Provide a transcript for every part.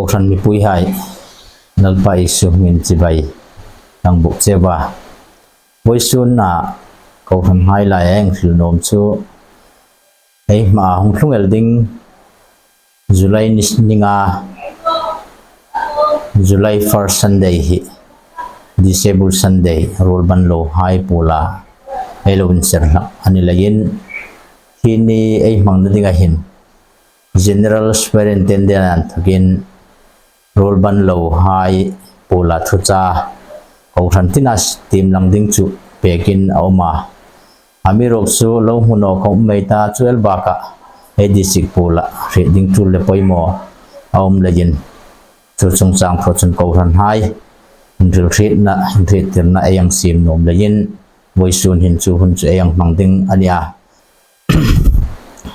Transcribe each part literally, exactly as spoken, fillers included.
Kohran mipuihai, Lalpa Isu hmingin chibai kan buk cheu a. Vawisuna kohranhai laia ei hril nuom chu, ei hmaa hung tlung el ding July ni, ni nga, July first Sunday hi Disabled Sunday, ruolban lohai puola ei lo inser hlak a ni leiin, hi ni ei hmangna dinga hin General Superintendent-a inthokin ruolban lohai puola thuchah kohran tina tiem lang ding chu pekin a um a. Amiruokchu lo hmu naw khom um ei ta, chu el bakah ei district puola hriet ding tul le poimaw a um leiin, chu chungchang pha chun kohranhai inhrilhrietna, inhriettirna ei hang siem nuom leiin, vawisun hin chu hun chu ei hang hmang ding a nih a.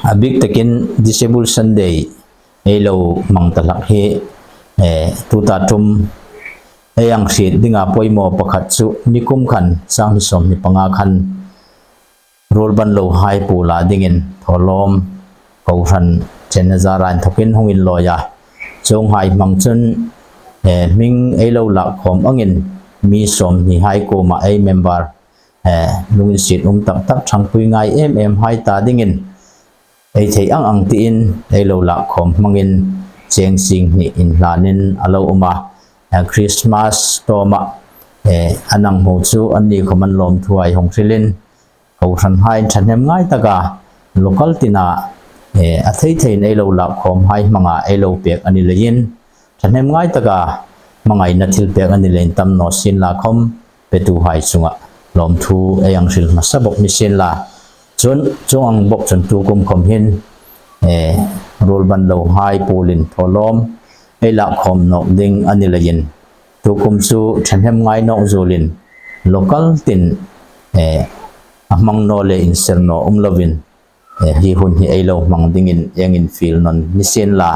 A bik takin Disabled Sunday ei lo hmang ta hlak hi, eh, tuta ṭum ei hang hriet dinga poimaw pakhat chu nikum khan, sanghni sawmhni panga khan ruolban lohai puola dingin thawlawm kohran ṭhenna zara inthokin hung inlawi a. Chuonghai hmang chun, eh, hming ei lo lak khom angin mi sawmhnihai kuoma ei member, eh, lunginsiet um tak tak, ṭhangpui ngai em emhai ta dingin ei thei ang ang tiin ei lo lak khom hmangin cheng singhni inhlanin a lo um a. Eh, Christmas tawma, eh, a nang hmu chu anni khom an lawmthuhai hung hrilin, kohranhai ṭhahnem ngai taka local tina, eh, a thei theiin ei lo lak khomhai hmanga ei lo pek a ni leiin, ṭhahnem ngai taka hmangaina thilpek a ni leiin tam naw sienla khom, petuhai chunga lawmthu ei hang hril hmasa bawk ni sienla. Chun chuong ang bawk chun tukum khom hin, eh, ruolban lohai puolin thawlawm ei lak khom nawk ding a ni leiin, tukum chu ṭhahnem ngai nawk zuolin, local tin, eh, a hmang naw le inser naw um lovin, eh, hi hun hi ei lo hmang dingin ei hang infiel nawn ni sienla.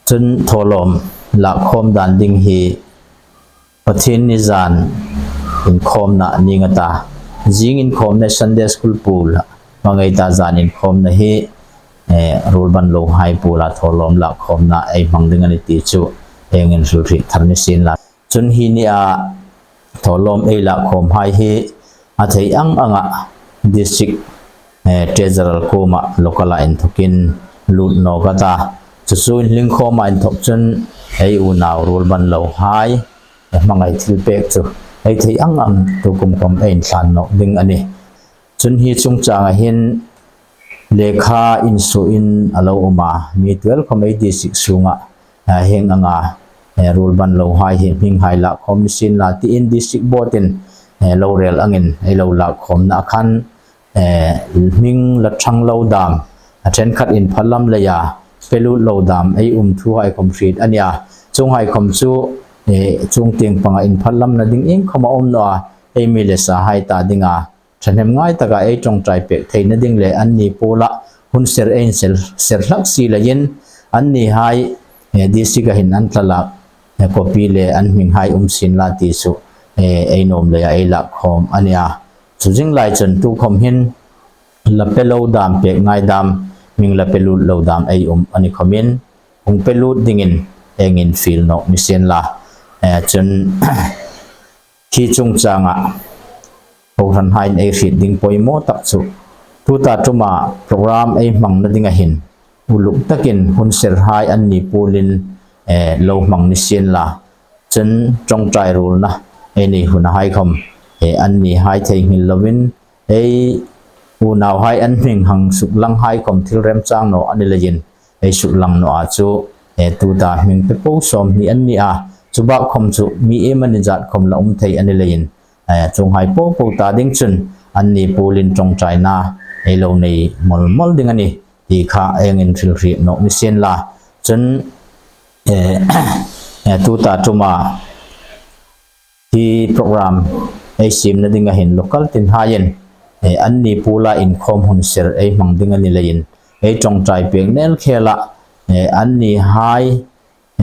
Chun thawlawm lak khom dan ding hi Pathienni zan inkhawmna ni nga ta, zing inkhawmna Sunday School puol hmang ei ta, zan inkhawmna hi, eh, ruolban lohai puola thawlawm lak khomna ei hmang ding a nih ti chu ei hang inhrilhriet thar ni sienla. Chun hi nia thawlawm ei lak khomhai hi a thei ang anga district, eh, treasurer kuoma local-a inthokin lut nawk a ta. Chu chu inhlikhawma inthok chun ei unau ruolban lohai, eh, hmangai thilpek chu ei thei ang ang tukum khom ei inhlan nawk ding a nih. Chun hi chungchanga hin lekha insuoin a lo um a, mi twelve khom ei district sunga, ah, hieng anga, eh, ruolban lohai hi hminghai lak khom ni sienla tiin district board-in, eh, lo rel angin ei lo lak khomna khan, eh, hming la ṭhang lo dam, a ṭhenkhat inphatlam leia pe lut lo dam ei um thuhai khom hriet a nih a. Chuonghai khom chu, eh, chuong tieng panga inphatlamna ding ieng khom a um naw a, ei mi le sahai ta dinga ṭhahnem ngai taka ei ṭawngṭai pek theina ding le anni puola hun ser ei inser, ser hlak si leiin annihai, eh, district-a hin an thlalak, eh, copy le an hminghai um sienla ti chu, eh, ei nuom leia ei lak khom a nih a. Chu zing lai chun tukhom hin la pe lo dam, pek ngai dam, hming la pe lut lo dam ei um a ni khomin, hung pe lut dingin ei hang infiel nawk ni sienla. Eh, chun hi chungchanga kohranhaiin ei hriet ding poimaw tak chu, tuta ṭuma program ei hmangna dinga hin uluk takin hun serhai anni puolin, eh, lo hmang ni sienla. Chun ṭawngṭai ruolna ei nei hunahai khom, eh, annihai theinghil lovin, ei unauhai an hming hang suklanghai khom thil remchang naw a ni leiin, ei suklang naw a chu, eh, tuta hming pe po sawmhni an ni a, chu bak khom chu mi iemani zat khom la um thei a ni leiin, eh, chuonghai po po ta ding chun anni puolin ṭawngṭaina ei lo nei mawl mawl ding a nih ti kha ei hang inhrilhriet nawk ni sienla. Chun, eh, eh, tuta ṭuma hi program ei siemna dinga hin local tinhaiin, eh, anni puola inkhawm hun ser ei hmang ding a ni leiin, ei ṭawngṭai pek nel khela, eh, annihai,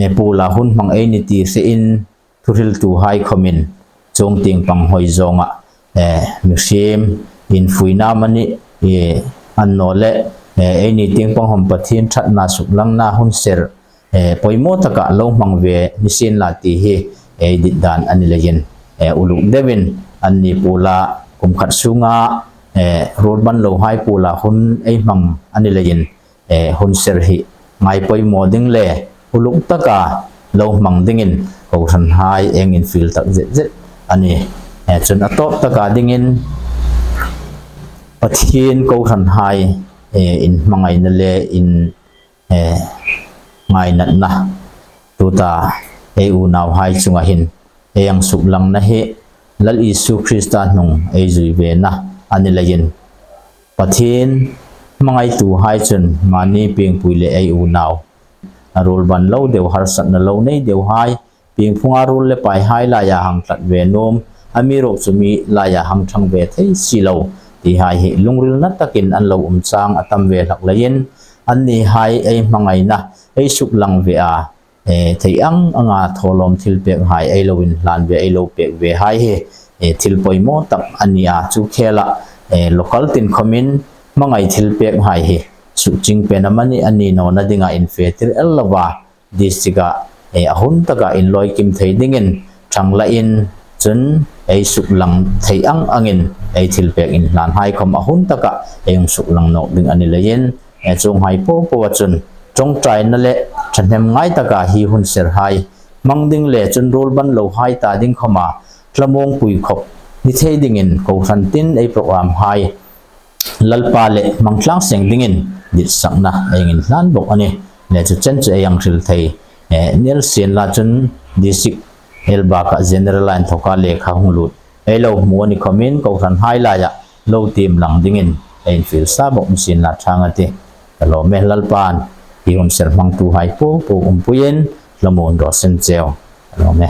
eh, puola hun hmang ei ni ti hrein, thuhriltuhai khomin chuong tieng pang hoi zawnga, eh, mihriem infuina amanih, eh, annawleh, eh, eini tieng pang khom Pathien ṭhatna suklangna hun ser eh, poimaw taka lo hmang ve ni sien la ti hi ei dit dan a ni leiin, eh, uluk deuin anni puola kum khat sunga, eh, ruol ban lo hai puola hun ei hmang a ni leiin, eh, hun ser hi ngai poimaw ding le uluk taka lo hmang dingin kohranhai ei infiel tak zet zet a nih. Eh, chun a tawp taka dingin Pathien kohranhai, eh, inhmangaina le in, eh, ngainatna tuta ei unauhai chunga hin ei ang suklangna hi Lal Isu Krista hnung ei zui vena a ni leiin Pathien hmangaituhai chun mani piengpui le ei unau, a ruol ban lo deu, harsatna lo nei deuhai, piengphunga ruol le paihai laia hang tlat ve nuom, amiruokchu mi laia hang thang ve thei si lo tihai hi lungrilna takin an lo um chang a tam ve hlak leiin annihai ei hmangaina, ei suklang ve a, eh, thei ang anga thawlawm thilpekhai ei lo inhlan ve, ei lo pek ve hai hi, eh, thil poimaw tak a ni a, chu khela, eh, local tin khawmin hmangai thilpekhai hi sukching pen amani a ni nawna dinga infe tir el lova, district-a, eh, a hun taka inlawi kim thei dingin thang la in chun ei suklang thei ang angin ei thilpek inhlanhai khawm a hun taka ei hung suklang nawk ding a ni leiin, eh, chuonghai popo a chun ṭawngṭaina le ṭhahnem ngai taka hi hun serhai hmang ding le chun ruol ban lohai ta ding khawma hla mawngpui khawp ni thei dingin kohran tin ei program-hai Lalpa le hmang tlang seng dingin ditsakna ei inhlan bawk a nih. Le chu chen chu ei ang hril thei, eh, ni el sien la chun district el baka general line thoka lekha hung lut ei lo hmu a ni khawmin kohranhai laia lo tiem lang dingin ei infiel sa bawk ni sien la ṭhang a tih. Ka lawm e, Lalpan hi hun ser hmangtuhai popo umpuiin hla muonraw seng cheu. Ka lawm e.